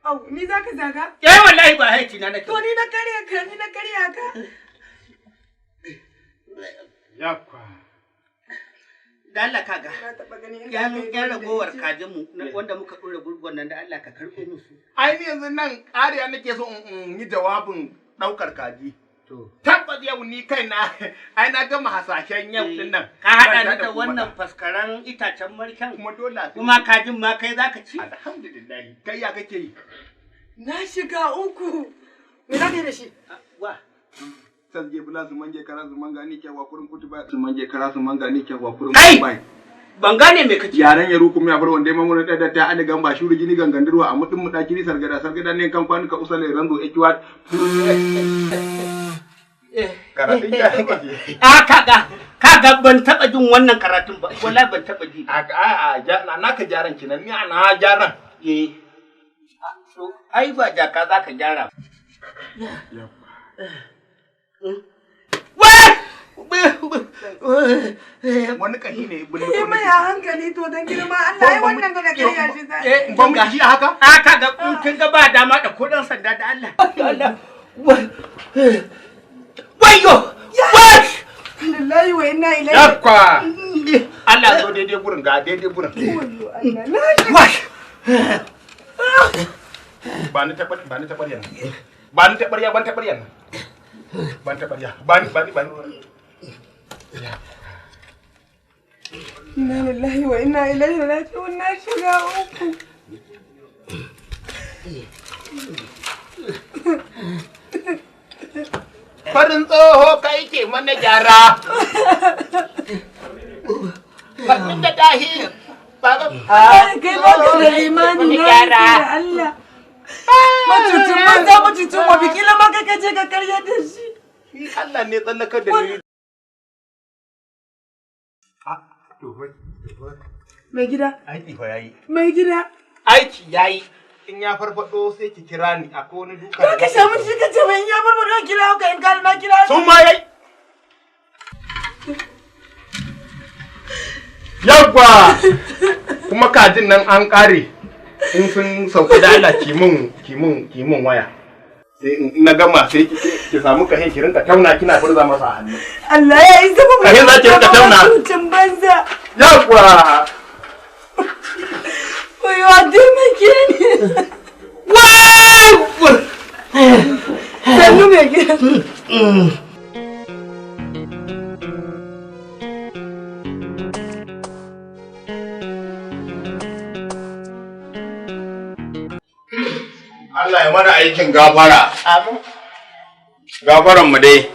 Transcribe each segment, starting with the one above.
Au, ni za ka zaga? Eh, wallahi ba haici na nake. To ni na karya ka, ni na karya ka. Yakwa. Da Allah kaga. Na taɓa ganin inda Yan aka yi yan da ragowar ice. kajin mu wanda muka dora gurgun nan, da Allah ka karɓo musu. Ai ni yanzu nan ƙariya nake so in yi jawabin ɗaukar kaji. To. Tabbas yau ni kaina ai na gama hasashen yau din nan. Ka haɗa ni Ban da kuma wannan faskaran itacen marken. Kuma dole a Kuma kajin ma kai zaka ci. Alhamdulillah. Kai ya kake yi? Na shiga uku. Me za ka yi da shi? Wa. Sasge bula su mange kara su manga ni kyawa kurin kutu ba su mange kara su manga ni kyawa kurin Kai! kutu bai. Ban gane me kake. Yaran ya rukum ya bar wanda mamuna da ta ani gamba shuru gini gangandirwa a mudin muda kiri sargada sargada ne kan kwanuka usale ranzo ekiwa. Karatun ya kake. A kaga ban taba jin wannan karatun ba. Wallahi ban taba ji. A naka gyaran kenan, ni ana gyaran. Eh. To ai ba jaka zaka gyara. Wai! Wani kashi ne bullo. Yi mai a hankali to don girma Allah, ai wannan ga da karya shi za. Eh, Ban mu shi a haka? A kaga in kin ga ba dama da kudin sanda, da Allah. Allah. Wayyo! Wai! Lillahi wa inna ilaihi. Yakwa. Allah zo daidai gurin, ga daidai gurin. Wayyo Allah, na shiga. Wai! Ba ni tabar, ba ni tabar yana. Ba ni tabar ya, ban tabar yana. Ban tabar ya. Ba ni, ba ni, ba ni. Inna lillahi wa inna ilaihi raji'un, na shiga uku. Farin tsoho kai ke mana gyara. Farin da dahi. Baba. Ai, kai ba ka da imani, na rantse da Allah. Macucin banza, macucin wabi, kila ma kai ka je ka karya da shi. Shi Allah ne tsallakar da ni. To fa. Mai gida, Aiki fa yayi. mai gida. Aiki yayi. In ya farfado sai ki kira ni, akwai wani duka. Ba ka sha mun shi ka ce mai in ya farfado kira ka, in ka na kira ka. Sun ma yayi. Yawwa! Kuma kajin nan an ƙare. In sun sauka da Allah kimun kimun kimun waya. Sai in na gama sai ki samu kahin ki rinka tauna kina furza masa a hannu. Allah ya isa ba. Kahin za ki rinka tauna. Macucin banza. Yawwa! Wayo a taimake ni. Wai! Sannu mai gida. Allah ya mana aikin gafara. Amin. Gafaran mu dai.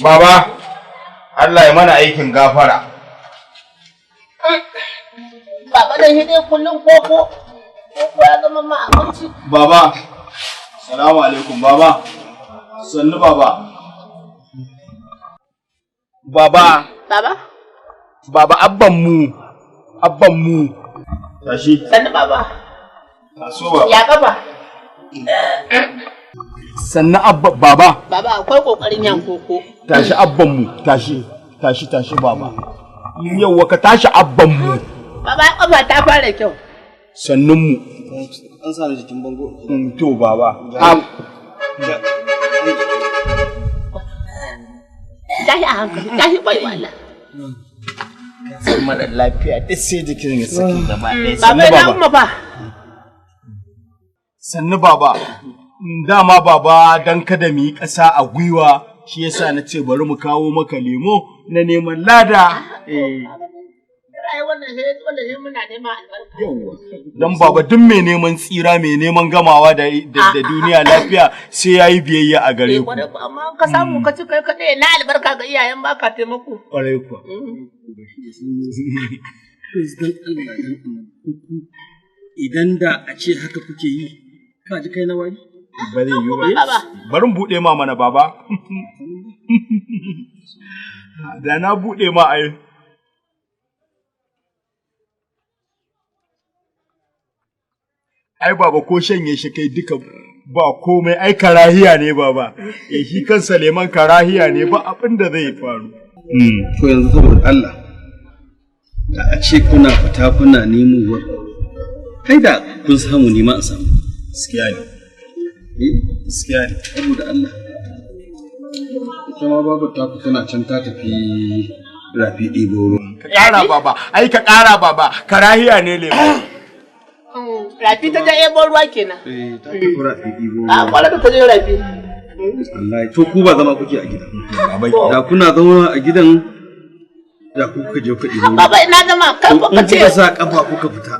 Baba, Allah ya mana aikin gafara. Baba da shi dai kullum koko. Koko ya zama ma abinci. Baba, salamu alaikum baba. Sannu baba. Baba, Baba? baba, abban mu. Abban mu. Tashi. Sannu baba. Taso baba. Ya kafa. Sannu abba, baba. Baba akwai kokarin yan koko. Tashi abban mu, tashi. Tashi, tashi baba. Yauwa ka tashi abban mu. Baba, kafa ta fara kyau. Sannun mu. An sa ni jikin bango. To baba. Tashi a hankali, tashi bai Allah. Sai mara lafiya duk sai jikin ya saki gaba ɗaya. Baba, Sannu ina baba. umma fa. Sannu baba. Dama baba, dan kada mu yi ƙasa a gwiwa shi yasa na ce bari mu kawo maka lemo na neman lada. Eh, Rayuwar wannan sai wannan sai muna neman albarka. Yawwa. Dan baba, duk mai neman tsira, mai neman gamawa da duniya lafiya, sai yayi biyayya a gare Eh, ku. kwarai ku, amma in ka samu ka ci kai kaɗai, na albarka ga iyayen baka taimako. Kwarai kuwa. Please, dan Allah dan Allah. Idan da a ce haka kuke yi, ka ji kai na wari? Ba zai yiwu ba. Baba. Bari mu buɗe ma mana baba. Da na buɗe ma ai. Ai baba, ko shanye shi kai duka ba komai, ai karahiya ne baba. Eh, shi kansa leman karahiya ne, ba abin da zai faru. To yanzu saboda Allah, da a ce kuna fita kuna nemowar, kai da Kun samu ni ma in samu. Gaskiya ne. Gaskiya ne. Saboda Allah. Ita ma babu ta ku tana can ta tafi rafi ɗibo ruwa. Ka ƙara baba, ai ka ƙara baba, karahiya ne lemo. Rafi ta je ɗebo ruwa kenan. Eh, ta tafi rafi ɗibo A ruwa. kwalar ta je rafi. Wallahi to ku ba zama kuke a gidan. Baba Da kuna zama a gidan da ku kuka je kuka ɗibo ruwa. Baba ina zama kai To ka in ce kuka sa kafa kuka fita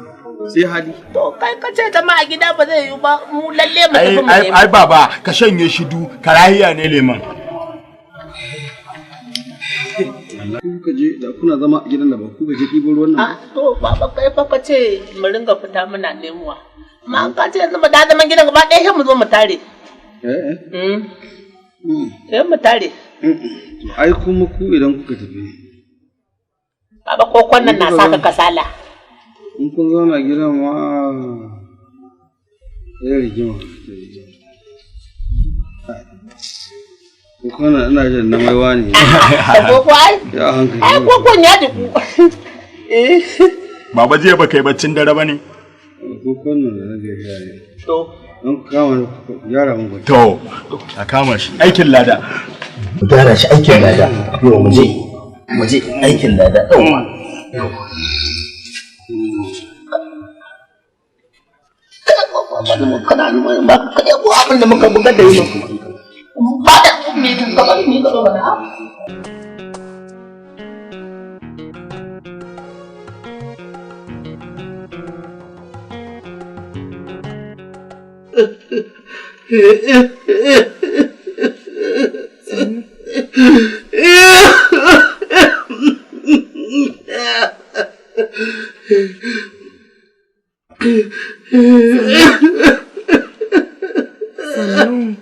sai hali. To kai ka ce zama a gida ba zai yiwu ba mu lalle mu tafi mu Ai nemi. ai baba, ka shanye shi du, karahiya ne lemon. Wallahi kuka je da kuna zama a gidan da ba kuka je ɗibo ruwan nan. A to baba kai fa ka ce mu ringa fita muna nemowa. Amma an ka ce yanzu mu da zaman gidan gaba ɗaya sai mu zo mu tare. Eh eh. Sai mu tare. To ai kuma ku idan kuka tafi Baba kokon nan na saka kasala. in kun zauna gidan ma sai rigima. Ko kana ina jin na maiwa ne. Da koko ai. Ya hankali. Ai kokon ya jiku. Eh. Baba jiya baka yi baccin dare ba ne? Ko kwanan da nake sha ne. To. Don ku kama ni ku gyara mun baki. To, a kama shi. Aikin lada. Gyara shi aikin lada. Yau mu je. Mu je aikin lada. Yauwa. Kana ba ka ɗebo abin da muka bugar da yi ba da me gaba ni gaba ba Sannu.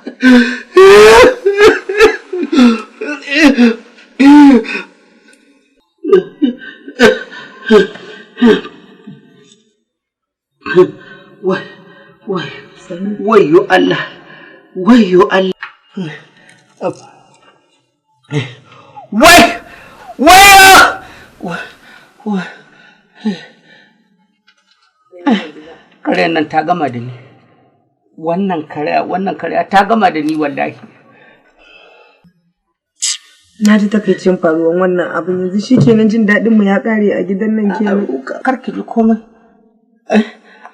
Wai, wai, wayyo Allah, wayyo Allah. Wai, wayo! Wai, wai. Karen nan ta gama da ni. Wannan kariya ta gama da ni wallahi. Na ji takaicin faruwan wannan abin yanzu shikenan jin daɗin mu ya ƙare a gidan nan kenan. Kar ki ji komai.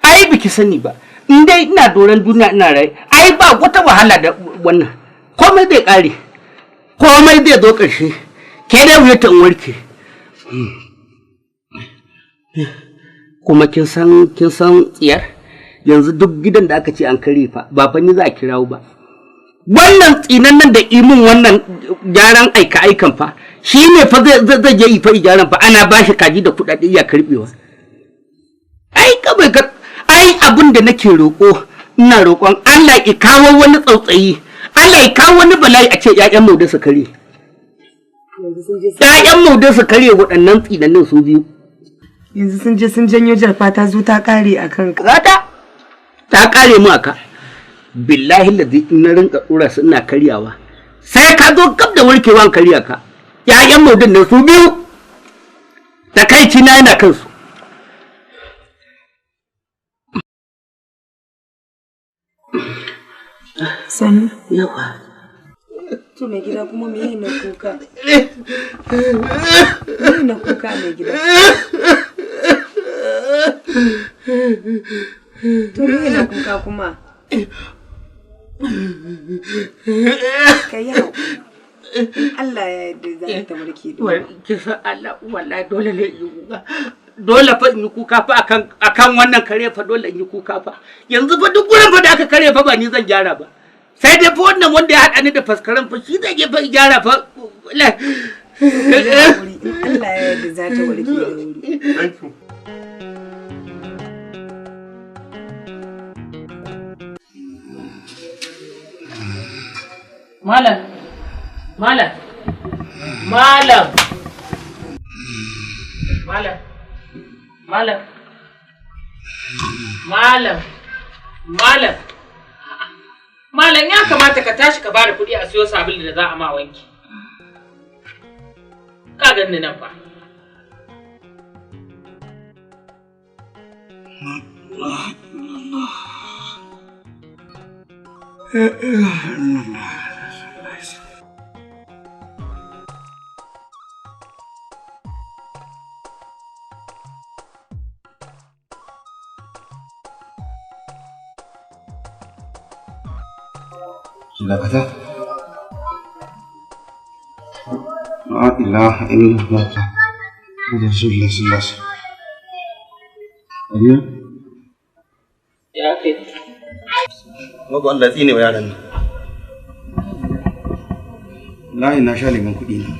Ai biki sani ba. In dai ina doron duniya ina rai, ai ba wata wahala da wannan. Komai zai ƙare. Komai zai zo ƙarshe. Ke dai wuya ta in warke. Kuma kin san tsiyar yanzu duk gidan da aka ce an kare fa ba fa ni za a kirawo ba. Wannan tsinan nan da imin wannan gyaran aika aikan fa shi ne fa zai je yi fa gyaran fa ana bashi kaji da kuɗaɗe iya karɓewa. Ai kawai ka ai abin da nake roƙo ina roƙon Allah ya kawo wani tsautsayi Allah ya kawo wani bala'i a ce ƴaƴan Maude su kare. Ƴaƴan Maude su kare waɗannan tsinannin su biyu. Yanzu sun je sun janyo jarfa ta zo ta ƙare a kanka. Gata ta ƙare mu aka. Billahi lazi in na rinka ɗora su ina karyawa. Sai ka zo gab da warkewan karya ka. Ƴaƴan Maudin nan su biyu. Takaici na yana kansu. Sannu. Yawa. To mai gida kuma me na kuka? Me na kuka mai gida? To me na kuka kuma? Ka yi haƙuri. In Allah ya yarda za ta warke dole. Kisa Allah wallahi dole ne in yi kuka. Dole fa in yi kuka fa akan wannan kare fa dole in yi kuka fa. Yanzu fa duk gurin fa da aka kare fa ba ni zan gyara ba. Sai dai fa wannan wanda ya haɗa ni da faskaren fa shi zai je fa gyara fa. In Allah ya yarda za ta warke da wuri. Thank you. Malam, malam, malam, malam, malam, malam, malam. Malam ya kamata ka tashi ka bada kuɗi a siyo sabulu da za a ma wanki. Ka ganni nan fa. Illallah. La ilaha illallah. Dakata. La ilaha illallah. Rasulullah sallallahu alaihi wasallam. Ariya? Ya kai. Babu Allah tsine wa yaran nan. Wallahi na sha lemon kuɗi na.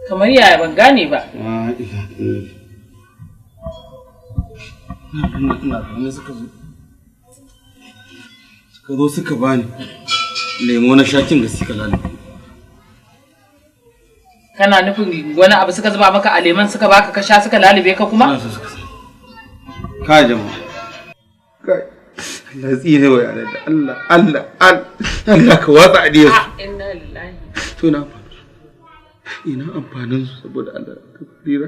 Kamar yaya ban gane ba. La ilaha illallah. Ina ina zaune suka zo. Suka zo suka bani lemo na shakin da suka lalace. Kana nufin wani abu suka zuba maka a lemon suka baka ka sha suka lalube ka kuma? Ina so suka sani. Kai jama'a. Kai. Allah tsine wa yaran da Allah Allah Allah Allah ka watsa adiyar su. Inna lillahi. To ina amfanin su. Ina amfanin su saboda Allah ka rira.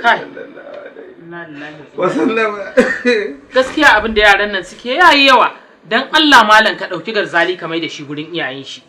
Kai. Inna lillahi. Wa sallama. Gaskiya abin da yaran nan suke yayi yawa. Dan Allah malam ka ɗauki garzali ka mai da shi gurin iyayen shi.